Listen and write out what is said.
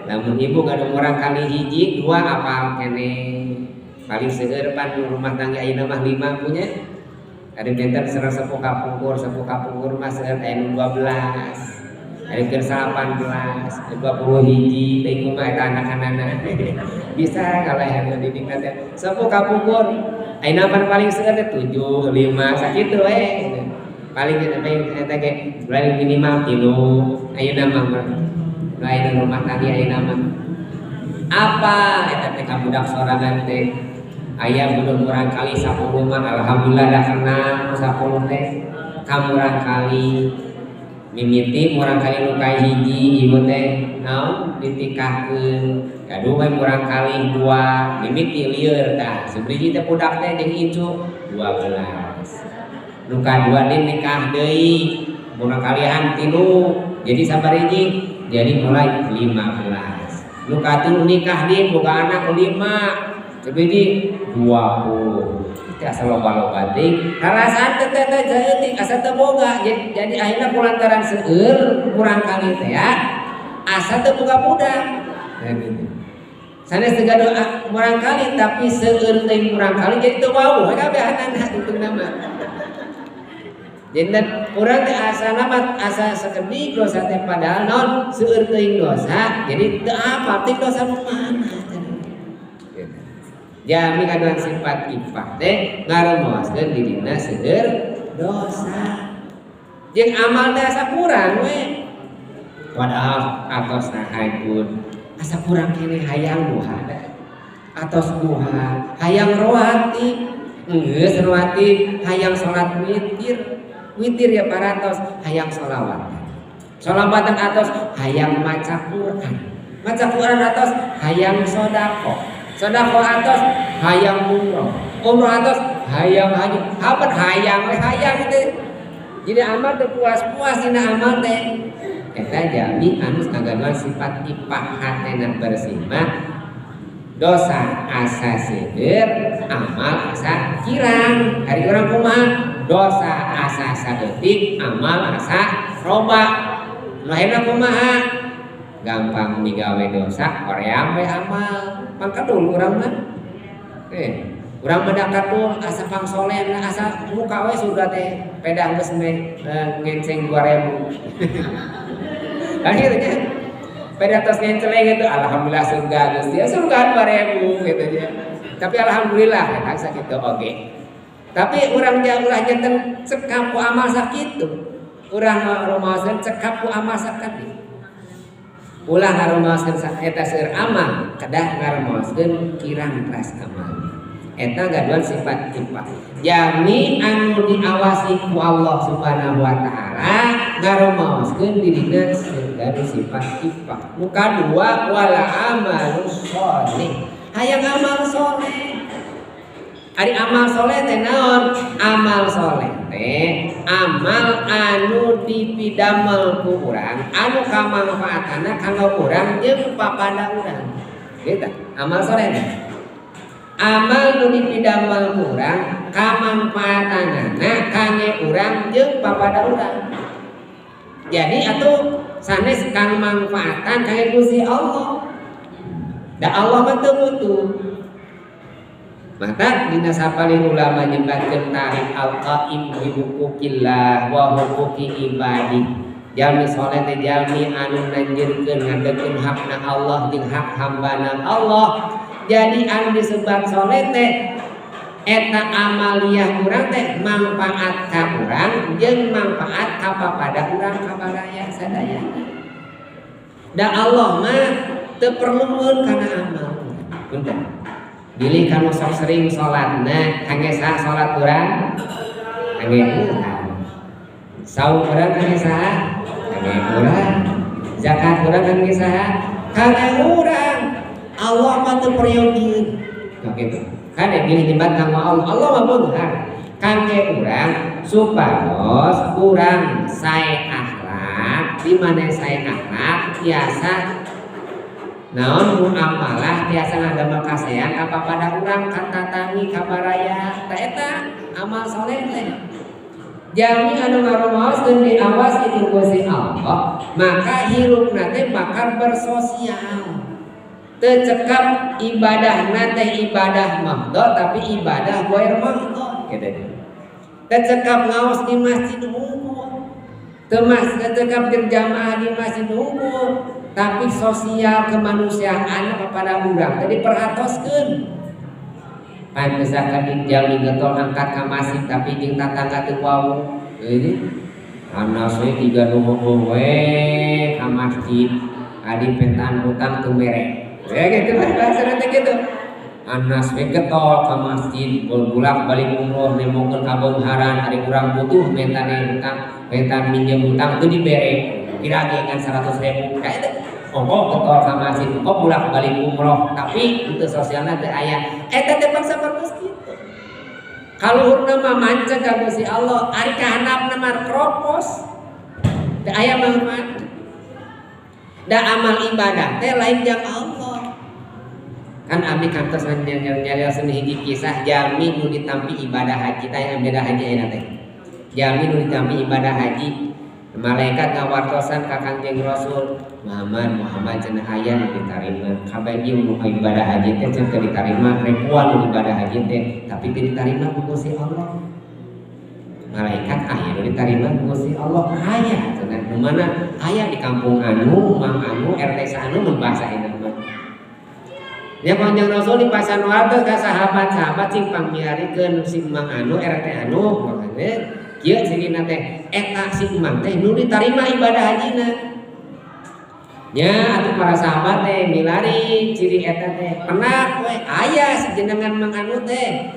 Lamun ibu gaduh murangkalih hiji dua apal keneh. Paling seueur pan rumah tangga ayeuna mah 5 punya. Ada benten sareng sepuh kapungkur, sepuh kapungkur mah seueur aya nu 12. Ada keur 18, 20 hiji, teh kumaha eta anak-anakna. Bisa ngalehen didik teh. Sepuh kapungkur ayeuna pan paling seueur teh 7, 5 sakitu we. Paling eta ge paling minimal 3. Ayeuna mah lain rumah tangga ayeuna mah. Apa eta teh ka budak sorangan teh? Aya belum murangkalih 10 mah alhamdulillah dah kenal 10 teh. Ka murangkalih mimiti murangkalih nu kahiji ibu teh naon ditikahkeun gaduh we murangkalih 2 mimiti lieur tah sabriji teh budak teh jeung incu 12. Nu kadua deui nikah deui murangkalihan 3 jadi sabariji jadi mulai 15. Nu katilu nikah deui boga anak 5 jadi 20. Itu asa loba-loba teuing karasaan teh teh teh saeutik asa teu boga. Jadi akhirna kulantaran seueur murangkalih teh ya asa teu boga budak. Nah gitu. Sanes teu gaduh murangkalih tapi seueur teuing murangkalih jadi teu wawuh we kabehanana untungna mah. Jadi urang teh asana mah asa sakedik dosa teh padahal naon seueur teuing dosa jadi teu apa teuing dosa nu mana. Jami kaduan sifat ifah teh ngarumaoskeun dirina seueur dosa. Jeung amal teh asa kurang we. Padahal atos tahajud asa kurang keneh hayang duha da. Atos duha hayang rawatib geus rawatib hayang salat witir. Witir ya parantos hayang sholawat. Sholawatan atos hayang maca Quran. Maca Quran atos hayang sedekah. Sedekah atos hayang umroh. Umroh atos hayang haji. Apa hayang we hayang teh. Jadi amal teh puas-puas dina amal teh. Eta jami anu ngagaduhan sifat ifah hatena bersih mah dosa asa seueur amal asa kirang. Ari urang kumaha? Dosa asa saeutik amal asa loba. Nu akhirna kumaha? Gampang migawe dosa hoream we amal. Pangkadul urang mah. Urang mah da kadul asa pangsoleh asa muka we surga teh pedah geus ngenceng 2000. Kan kitu nya. Pedah tos ngenceleng gitu alhamdulillah surga geus ya surga 2000 gitu nya. Tapi alhamdulillah eta sakitu oge. Tapi urang ulah janten cekap ku amal sakitu. Urang ngarumaoskeun cekap ku amal sakitu. Ulah ngarumaoskeun eta seueur amal, kedah ngarumaoskeun kirang teras amal. Eta gaduhan sifat ifah. Jami anu diawasi ku Allah Subhanahu wa taala ngarumaoskeun dirina gaduh sifat ifah. Nu kadua wala amalus sholih. Hayang amal soleh. Ari amal soleh teh naon? Amal soleh teh amal anu dipidamel ku urang, anu kamangfaatana kanggo urang jeung papada urang. Gitu, amal soleh teh. Amal nu dipidamel ku urang kamangfaatanana kangge urang jeung papada urang. Jadi atuh sanes kang mangfaatan kangge Gusti Allah. Da Allah mah teu butuh. Maka dina sapalih ulama nyebatkeun tarif al-qaim bi huquqillah wa huquqi ibadi. Jalmi soleh teh jalmi anu nanjeurkeun ngadegkeun hakna Allah jeung hak hambana Allah. Jadi anu disebat soleh teh eta amaliyah urang teh mangfaat ka urang jeung mangfaat ka papada urang ka baraya sadayana. Da Allah mah teu perlueun kana amal. Punten. Bilih kanu sok sering salatna kangge saha salat urang? Kangge urang. Saum urang kangge saha? Kangge urang. Zakat urang kangge saha? Kangge urang. Allah mah teu peryogi. Nah gitu. Kan bilih nyebat kanggo Allah, Allah mah beunghar. Kangge urang supados urang sae akhlak, di mana sae akhlak tiasa naon muamalah tiasa ngadamel kasean ka papada urang ka tatangi ka baraya ta eta amal soleh teh. Jalmi anu ngarumaoskeun diawasi ku Gusti Allah, maka hirupna teh bakal bersosial. Teu cekap ibadah teh ibadah mahdhah, tapi ibadah ghair mahdhah gitu. Teu cekap ngaos di masjid hungkul. Teu cekap berjamaah di masjid hungkul, tapi sosial kemanusiaan kepada urang teh diperhatoskeun. Pan misalkan di jalmi getol angkat ka masjid, tapi jeung tatangga teu wawuh. Ini anas we tiga nu we ka masjid, adi pentaan utang teu mere. Ya gitu bahasa teh gitu. Anas we getol ka masjid, bolak balik umroh, nemongkeun kabeungharan, ari urang butuh mentane utang, mentan minjem utang teu dibere. Kira ge kan 100 ribu kayak itu. Ongkoh getol ka masjid, ongkoh bolak balik umroh, tapi itu sosialna teu aya. Eta teh pan sapertos kitu. Kaluhurna mah manceg ka Gusti Allah, ari kahandapna mah kropos. Teu aya manfaat. Da amal ibadah teh lain jang Allah. Kan abdi kantos nyarioskeun hiji kisah jalmi nu ditampi ibadah haji teh, ibadah haji ayeuna teh. Jalmi nu ditampi ibadah haji, malaikat ngawartosan ka Kangjeng Rasul Muhammad, "Muhammad," cenah, "aya nu ditarima kabeh ieu nu ibadah haji teh," cenah, "teu ditarima ribuan nu ibadah haji teh, tapi teu ditarima ku Gusti Allah." Malaikat, "Aya nu ditarima ku Gusti Allah?" "Aya," cenah. "Nu mana?" "Aya di kampung anu, mang anu, RT anu," mun bahasa ayeuna mah. Ya, Kangjeng Rasul di pasan warta ka sahabat-sahabat, "Sing pangmiarikeun si mang anu, RT anu," makanya kieu cirina teh, eta si mang teh nu ditarima ibadah hajina. Nya atuh para sahabat teh milari ciri eta teh, penak we aya si jenengan mang anu teh.